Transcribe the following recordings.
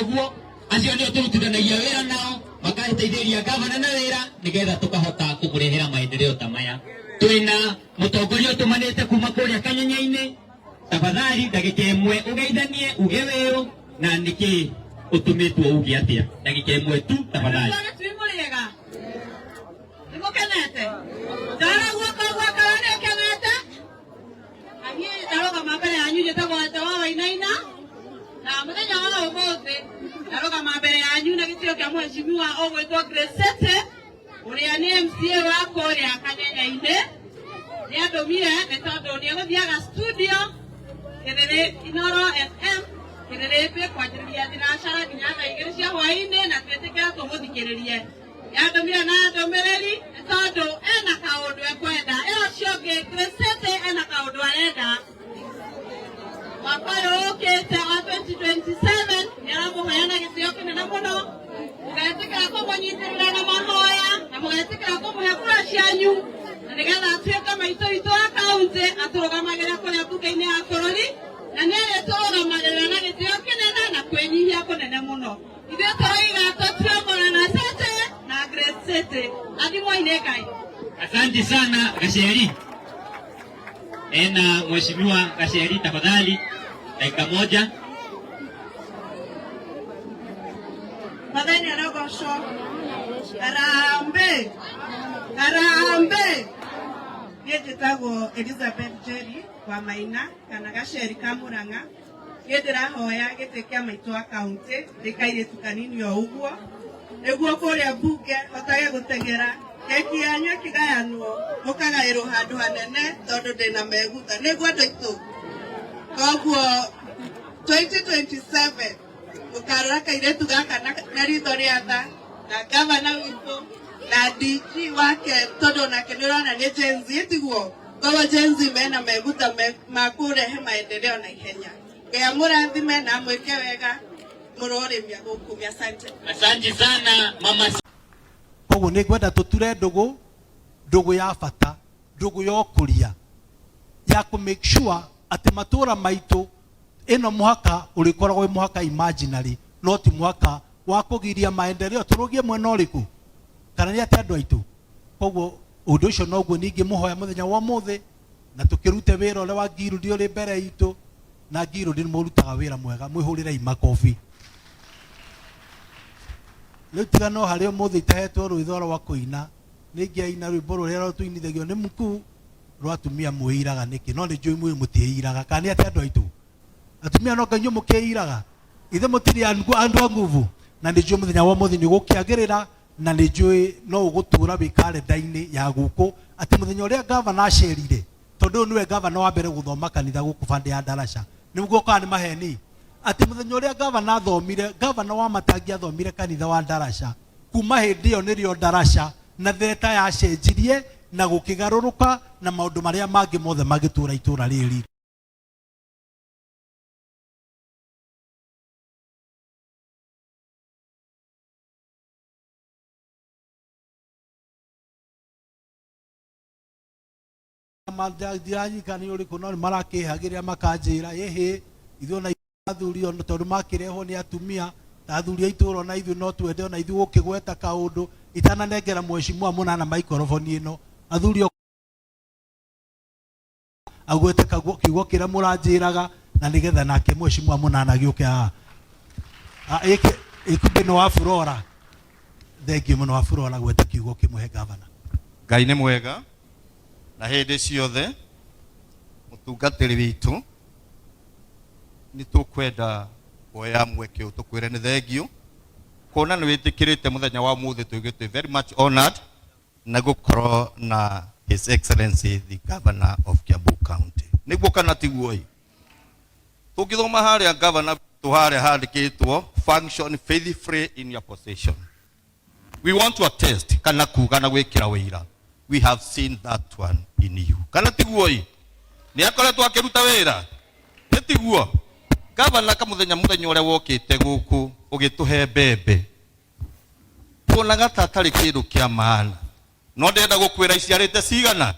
Ũguo acio nĩo tũrutithanagia wĩra nao, makateithĩrĩria gavana na wĩra nĩgetha tũkahota kũmũrehera maendeleo ta maya. Twĩna mũtongoria ũtũmanĩte kuma kũrĩa Kanyenya-inĩ. Tafadhali ndagĩka ĩmwe ũgeithanie, uge wĩũ na nĩkĩ ũtũmĩtwo uge atĩa. Ndagĩka ĩmwe tu tafadhali. Gĩtui mũrĩega? Nĩ mũkenete? Ndara guoko gwakwa nĩ ũkenete? Na niĩ ndarũgama mbere yanyu njĩtagwo Ate wa Wainaina, na mũthenya wa ũmũthĩ ndarũgama mbere yanyu na gĩtĩo kĩa mheshimiwa ũgwĩtwo Grace Sete ũrĩa nĩ MCA wa kũrĩa Kanyenya-inĩ. Nĩ andũmire nĩ tondũ nĩ egũthiaga studio Kĩrĩrĩ Inoro FM Kĩrĩrĩmbĩ kwanjĩrĩria thinacara nginya thaa 2 cia hwaĩ-inĩ, na twĩtĩkĩra tũmũthikĩrĩrie. Yandũmire na ndũmĩrĩri nĩ tondũ ena kaũndũ ekwenda. Ĩyo ũcio ũngĩ Grace ena kaũndũ arenda. Mwaka ũyũ ũkĩte wa 2027 nĩ aramũhoya na gĩtĩo kĩnene mũno, mũgetĩkĩra kũmũnyitĩrĩra na mahoya na mũgetĩkĩra kũmũhe kura cianyu, na nĩgetha atuĩke maitũ witũ wa kaunti atũrũgamagĩre kũrĩa mbunge-inĩ ya bũrũri, na nĩ arĩtũrũgamagĩrĩra na gĩtĩo kĩnene na kwĩnyihia kũnene mũno. Ithuĩ tũroiga tũtue Morana City na Grace City. Athimwoi nĩ Ngai. Asante sana Gacheri. Ena Mheshimiwa Gacheri, tafadhali dakika moja. Mwathani arogocwo. Harambee. Harambee. Niĩ njĩtagwo Elizabeth Njeri wa Maina kana Gacheri ka Murang'a. Niĩ ndĩrahoya gĩtĩ kĩa maitũ wa kaunti ndĩ kairĩtu kanini o ũguo, nĩguo kũrĩa mbunge hotage gũteng'era keki yanyu ĩkĩgayanwo mũkagaĩrwo handũ hanene tondũ ndĩna megutha. Nĩguo andũ aitũ? Koguo 2027 mũkarora kairĩtu gaka na ritho rĩa tha na gavana witũ na DG wake, tondũ onake nĩ ũrona nĩ Gen Z, tiguo? Koguo Gen Z mena megutha ma kũrehe maendeleo na ihenya. Ngai amũrathime na amwĩke wega mũrorĩmia gũkũ. Asante. Asante sana mama. Koguo nĩ ngwenda tũture ndũgũ, ndũgũ ya bata, ndũgũ ya ũkũria, ya kũ make sure atĩ matũra maitũ ĩno mũhaka ũrĩkoragwo wĩ mũhaka imaginary, no ti mũhaka wa kũgiria maendeleo. Tũrũgie mwena ũrĩkũ kana nĩ atĩ andũ aitũ? Koguo ũndũ ũcio noguo ningĩ mũhoya mũthenya wa ũmũthĩ, na tũkĩrute wĩra ũrĩa wa Ngirudi ũrĩ mbere itũ, na Ngirudi nĩ mũrutaga wĩra mwega, mwĩhũrĩrei makobi. Rĩu tiga no harĩa ũmũthĩ itahetwo rwĩtho rwa kũina, nĩ ingĩaina rwĩmbo rũrĩa rũtũinithagio nĩ mkuu rwa atumia mwĩiraga nĩkĩ, no nĩ njũĩ mwĩ mũtiĩiraga. Kana nĩ atĩ andũ aitũ atumia no ngai inyuĩ mũkĩiraga? Ithe mũtirĩ andũ a nguvu? Na nĩ njũĩ mũthenya wa ũmũthĩ nĩ ũgũkĩagĩrĩra, na nĩ njũĩ no ũgũtũra wĩ karenda-inĩ ya gũkũ atĩ mũthenya ũrĩa gavana acerire, tondũ ũyũ nĩwe gavana wa mbere gũthoma kanitha gũkũ bande ya Ndaraca, nĩguo kana nĩ maheni, atĩ mũthenya ũrĩa gavana athomire, gavana wa Matangi athomire kanitha wa Ndaraca, kuma hĩndĩ ĩyo nĩrĩo Ndaraca na theta yacenjirie na gũkĩgarũrũka na maũndũ marĩa mangĩ mothe magĩtũra itũra rĩrĩ. Ndiranyika nĩ ũrĩkũ, no nĩ marakĩhagĩrĩra makanjĩra ĩhĩ ithuĩ ona athuri ona tondũ makĩrehwo nĩ atumia ta athuri a itũra, ona ithuĩ no twende ona ithuĩ gũkĩgweta kaũndũ. Itananengera mheshimiwa mũnana maikoroboni ĩno, athuri agwete kiugo kĩrĩa mũranjĩraga, na nĩgetha nake mheshimiwa mũnana agĩũke haha. Ĩkumbi nĩ wa Flora, thengiũ mũno wa Flora gweta kiugo kĩmwe he gavana. Ngai nĩ mwega na hĩndĩ ciothe. Mũtungatĩri witũ, nĩ tũkwenda kuoya mweke ũyũ tũkwĩre nĩ thengiũ kuona nĩ wĩtĩkĩrĩte mũthenya wa ũmũthĩ. Tũigue twĩ very much honored na gũkorwo na His Excellency the Governor of Kiambu County. Nĩguo kana tiguo? Ĩ tũngĩthoma harĩa governor witũ harĩa handĩkĩtwo "Function faithfully in your position." We want to attest kana kuga na gwĩkĩra wĩira, we have seen that one in you. Kana tiguo? Ĩ nĩ akoretwo akĩruta wĩra, nĩ tiguo gavana? Kamũthenya mũthenya ũrĩa wokĩte gũkũ ũgĩtũhe mbembe, tuonaga ta atarĩ kĩndũ kĩa maana, no ndĩrenda gũkwĩra iciarĩte cigana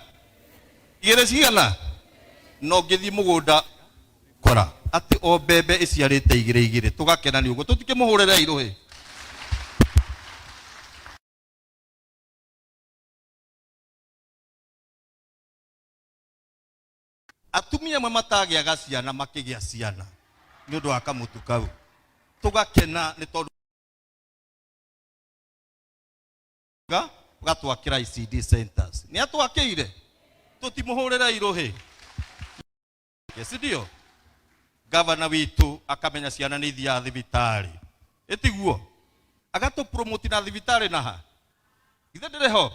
igĩrĩ cigana, no ngĩthiĩ mũgũnda kora. Atĩ o mbembe ĩciarĩte igĩrĩ igĩrĩ, tũgakena nĩ ũguo. Tũtikĩmũhũrĩre irũhĩ. Atumia amwe matagĩaga ciana makĩgĩa ciana nĩ ũndũ wa kamũtu kau, tũgakena nĩ tondũ gatwakĩra ICD centers. Nĩ atwakĩire, tũtimũhũrĩre irũhĩ, si ndio? Gavana witũ akamenya ciana nĩ ithiaga thibitarĩ, ĩtiguo? Agatũ promote na thibitarĩ naha githĩ ndĩrĩ ho,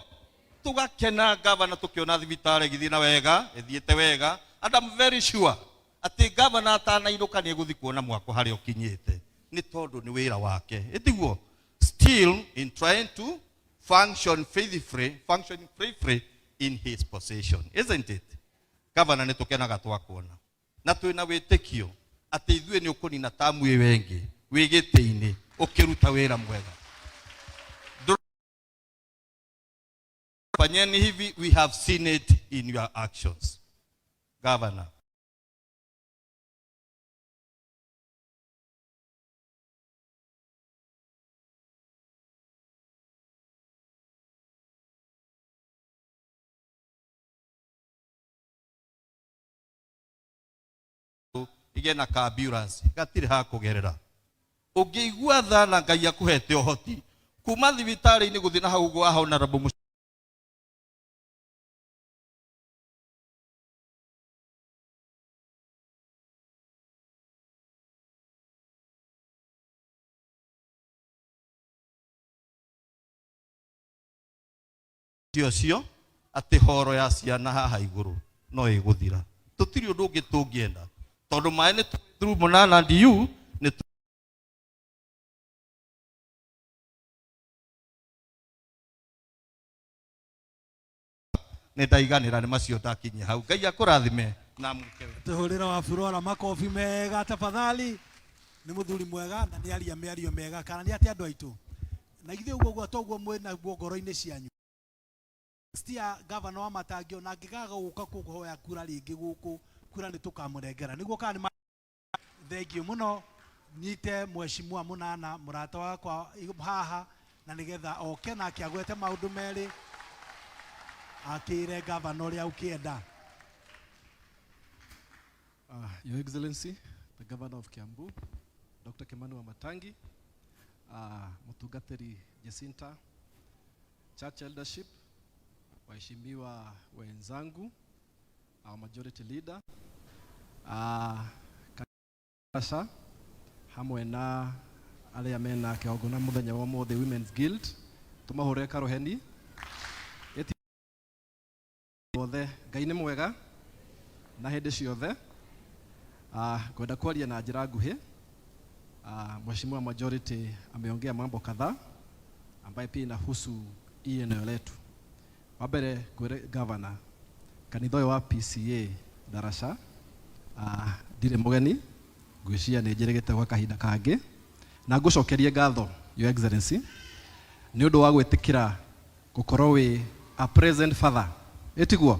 tũgakena gavana tũkĩona thibitarĩ ĩgĩthiĩ na wega, ĩthiĩte wega. And I'm very sure atĩ gavana atanainũka nĩ egũthiĩ kuona mwako harĩa ũkinyĩte, nĩ tondũ nĩ wĩra wake, ĩtiguo? Still in trying to function faithfully, function faithfully in his position, isn't it? Gavana, nĩ tũkenaga twakuona na twĩna wĩtĩkio atĩ ithuĩ nĩ ũkũnina tamu ĩyo ĩngĩ wĩ gĩtĩ-inĩ ũkĩruta wĩra mwega. Fanyeni hivi, we have seen it in your actions, governor. Igĩe na ka ambulance gatirĩ ha kũgerera. Ũngĩigua tha na Ngai akũhete ũhoti kuma thibitarĩ-inĩ gũthiĩ na hau ũguo honorable ũcio atĩ horo ya ciana haha igũrũ no ĩgũthira. Tũtirĩ ũndũ ũngĩ tũngĩenda tondũ maĩ nĩ through Mũnana DU nĩ nĩ ndaiganĩra nĩ macio ndakinyia hau. Ngai akũrathime na mwĩke wega. Tuhurira wa Furora makobi mega tafadhali. Nĩ mũthuri mwega na nĩ aria mĩario mĩega, kana nĩ atĩ andũ aitũ? Na githĩ ũguo ũguo toguo mwĩ naguo ngoro-inĩ cianyu? Stia gavana wa Matangi ona angĩkaga gũka kũhoya kura rĩngĩ gũkũ, kura nĩ tũkamũnengera, nĩguo kana nĩ? Thengiũ mũno. Nyite mheshimiwa Mũnana, mũrata wakwa haha, na nĩgetha oke nake agwete maũndũ merĩ akĩre gavana ũrĩa ũkĩenda. Your Excellency, the Governor of Kiambu, Dr. Kimani Wamatangi, Mutungatiri Jacinta, Church Eldership, waheshimiwa wenzangu, our Majority Leader, Kasha, hamwe na arĩa mena kĩgongona mũthenya wa ũmũthĩ, Women's Guild, tũmahũrĩre karoheni. Ĩti othe, Ngai nĩ mwega na hĩndĩ ciothe. Ngwenda kwaria na njĩra nguhĩ. Mheshimiwa Majority ameongea mambo kadhaa ambaye pia inahusu hii eneo letu. Wa mbere ngwĩre governor, kanitha ũyũ wa PCA Ndaraca, ndirĩ mũgeni, ngwĩciria nĩ njĩrĩgĩte gwa kahinda kangĩ, na ngũcokerie ngatho, Your Excellency, nĩ ũndũ wa gwĩtĩkĩra gũkorwo wĩ a present father, ĩtiguo?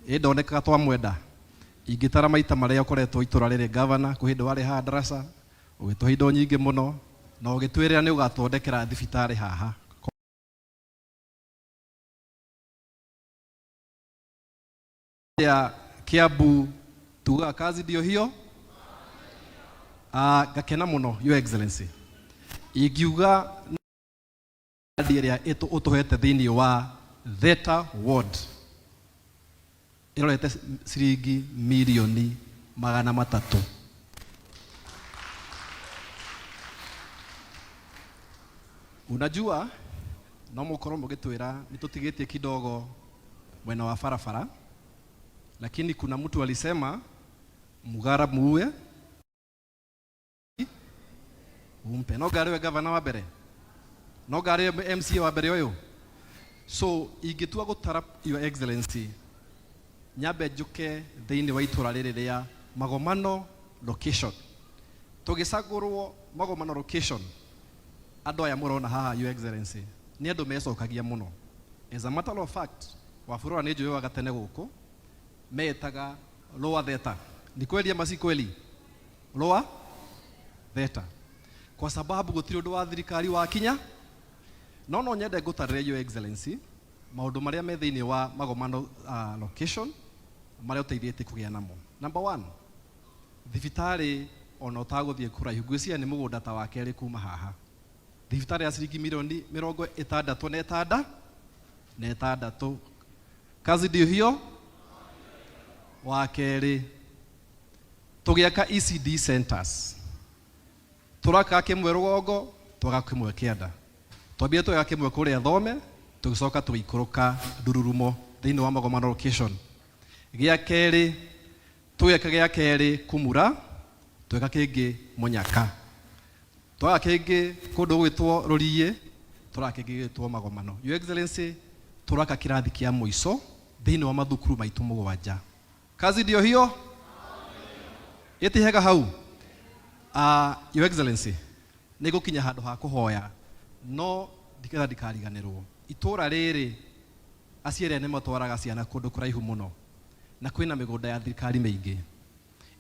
Ĩ ndonekaga twamwenda. Ingĩtara maita marĩa ũkoretwo itũra rĩrĩ, governor, kwĩ hĩndĩ warĩ haha Ndaraca ũgĩtũhe indo nyingĩ mũno na ũgĩtwĩrĩra nĩ ũgatwondekera thibitarĩ haha ya Kiambu. Tugaga kazi ndio hiyo. Ngakena mũno, Your Excellency, ingiuga ndi ĩrĩa ũtũhete thĩinĩ wa Theta Ward ĩrorete ciringi mirioni 300. Unajua no mũkorwo mũgĩtwĩra nĩ tũtigĩtie kidogo mwena wa barabara, lakini kuna mtu alisema mugara muue umpe no ngariwe gavana wa mbere, no ngariwe MCA wa mbere ũyũ. So ingĩtua gũtara, Your Excellency, nyambe njũke thĩinĩ wa itũra rĩrĩ rĩa Magomano location. Tũgĩcagũrwo Magomano location, andũ aya mũrona haha, Your Excellency, nĩ andũ mecokagia mũno. As a matter of fact, Waburora nĩ njũĩ wa gatene gũkũ meetaga Lower Theta. Ni kweli ama si kweli? Rwa Theta, kwa sababu gũtirĩ ũndũ wa thirikari wakinya. No no nyende ngũtarĩre, Your Excellency, maũndũ marĩa me thĩinĩ wa Magomano location marĩa ũteithĩtie kũgĩa namo. Number one, thibitarĩ. Ona ũtagũthiĩ kũraihu, ngwĩciria nĩ mũgũnda ta wa kerĩ kuma haha, thibitarĩ ya ciringi milioni 66. Kazi ndio hiyo. Wa kerĩ, tũgĩaka ECD centers, tũraka kĩmwe rũgongo, twaka kĩmwe kĩanda. Twambire tweka kĩmwe kũrĩa Thome, tũgĩcoka tũgĩikũrũka Ndururumo thĩinĩ wa Magomano location. Gĩa kerĩ, tũgĩaka gĩa kerĩ Kumura, tweka kĩngĩ Mũnyaka, twaka kĩngĩ kũndũ gwĩtwo Rũriĩ, tũraka kĩngĩ gĩtwo Magomano. Your Excellency, tũraka kĩrathi kĩa mũico thĩinĩ wa mathukuru maitũ 7. Kazi ndio hiyo, ĩtihega hau. Your Excellency, nĩ ngũkinya handũ ha kũhoya, no ndiketha ndikariganĩrwo. Itũra rĩrĩ, aciari aya nĩ matwaraga ciana kũndũ kũraihu mũno, na kwĩna mĩgũnda ya thirikari mĩingĩ.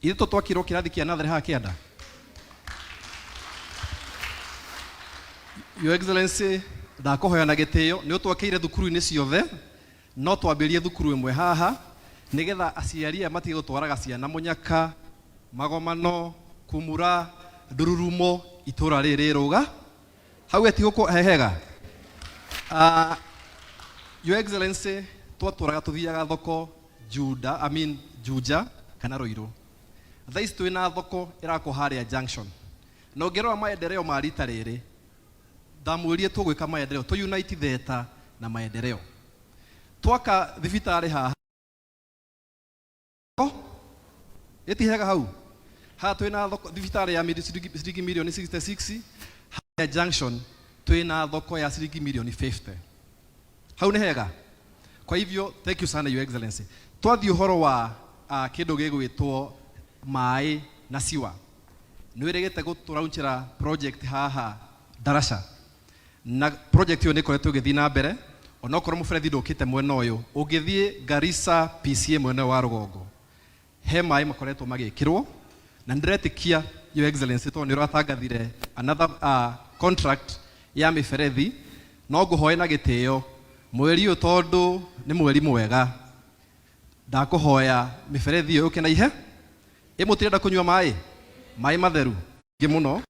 Ithuĩ to twakirwo kĩrathi kĩa natharĩ haha kĩanda. Your Excellency, ndakũhoya na gĩtĩo, nĩ ũtwakĩire thukuru-inĩ ciothe, no twambĩrie thukuru ĩmwe haha nĩgetha aciari aya matige gũtwaraga ciana Mũnyaka, Magomano, Kumura, Ndururumo. Itũra rĩrĩ rĩrũga hau etigũkũ hehega. Your Excellency, twatũraga tũthiaga thoko Juda, I mean Juja kana Ruiru. Thaa ici twĩna thoko ĩrakwo harĩa junction, na ũngĩrora maendeleo ma rita rĩrĩ, ndamwĩrire tũgwĩka maendeleo, tũ unite Theta na maendeleo. Twaka thibitarĩ haha, ĩtihega hau. Haha twĩna thoko, thibitarĩ ya ciringi milioni 66. Harĩa junction twĩna thoko ya ciringi milioni 50. Hau nĩ hega. Kwa hivyo, thank you sana, Your Excellency. Twathiĩ ũhoro wa kĩndũ gĩgwĩtwo maĩ na siwa, nĩ wĩrĩgĩte gũtũraunchĩra project haha Darasha, na project ĩyo nĩ ĩkoretwo ĩgĩthiĩ na mbere onokorwo mũberethi ndũkĩte mwena ũyũ. Ũngĩthiĩ Garissa PCA mwena ũyũ wa rũgongo, he maĩ makoretwo magĩkĩrwo, na nĩndĩretĩkia, Your Excellency, tondũ nĩ ũratangathire another contract ya mĩberethi, no ngũhoe na gĩtĩo, mweri ũyũ, tondũ nĩ mweri mwega, ndakũhoya mĩberethi ĩyo yũke na ihe ĩ. Mũtirenda kũnyua maĩ, maĩ matheru ngĩ mũno.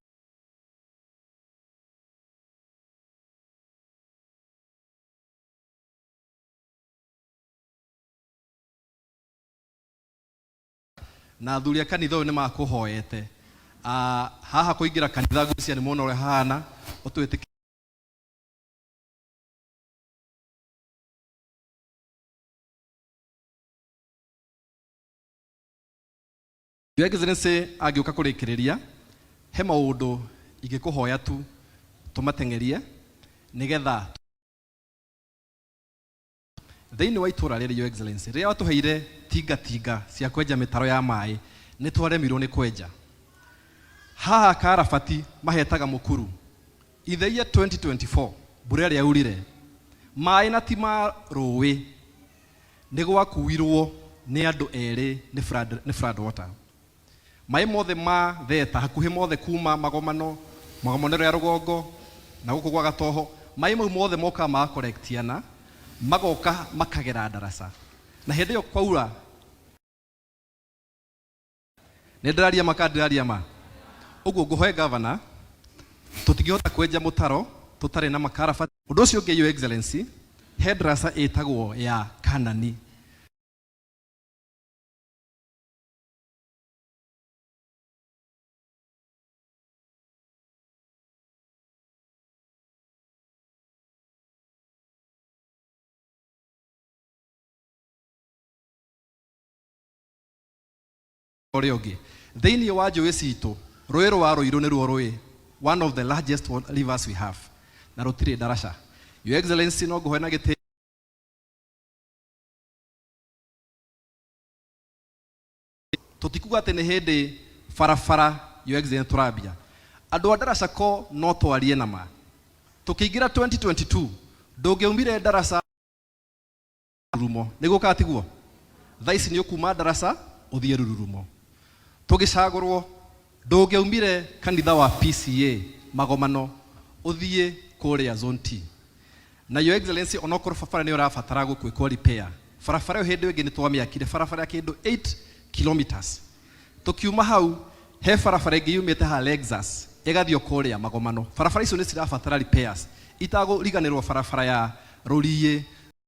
Na athuri a kanitha ũyũ nĩ makũhoete. Haha kũingĩra kanitha, ngwĩciria nĩ muona ũrĩa hahana. Ũtwĩtĩkĩrie Your Excellency, angĩũka kũrĩkĩrĩria, he maũndũ ingĩkũhoya tu tũmateng'erie nĩgetha thĩinĩ wa itũra rĩrĩ. Your Excellency, rĩrĩa watũheire tinga tinga cia kwenja mĩtaro ya maĩ, nĩ twaremirwo nĩ kwenja haha. Karabati mahetaga mũkuru ithaia 2024, mbura ĩrĩa yaurire, maĩ na ti ma rũĩ, nĩ gwakuirwo nĩ andũ erĩ nĩ flood water. Maĩ mothe ma Theta, hakuhĩ mothe, kuma Magomano, Magomanero ya rũgongo na gũkũ gwa Gatoho, maĩ mau mothe mokaga magakorektiana, magoka makagera ndaraca, na hĩndĩ ĩyo kwaura. Nĩ ndĩraria ma ka ndĩraria ma? Ũguo ngũhoe gavana, tũtingĩhota kwenja mũtaro tũtarĩ na makarabati. Ũndũ ũcio ũngĩ, Your Excellency, he ndaraca ĩtagwo ya Kanani. Ũrĩa ũngĩ, thĩinĩ wa njũĩ citũ, rũĩ rwa Rũirũ nĩruo rũĩ one of the largest rivers we have, na rũtirĩ ndaraca. Your Excellency, no ngũhoe na gĩtĩo tũtikuga atĩ nĩ hĩndĩ barabara, Your Excellency, tũrambia andũ a ndaraca ko no twarie na ma. Tũkĩingĩra 2022, ndũngĩaumire ndaraca Rurumo nĩguo kana tiguo? Thaa ici nĩ ũkuma ndaraca ũthiĩ Rururumo. Tũgĩcagũrwo Ndũngĩaumire kanitha wa PCA Magomano ũthiĩ kũrĩa Zone T. Na Your Excellency, onokorwo barabara nĩ ũrabatara gũkwĩkwo repair, barabara ĩyo hĩndĩ ĩyo ĩngĩ nĩ twamĩakire barabara ya kĩndũ 8 kilometers. Tũkiuma hau he barabara ĩngĩ yumĩte ha Lexus ĩgathiĩ kũrĩa Magomano. Barabara icio nĩ cirabatara repairs. Itagũriganĩrwo barabara ya Rũriĩ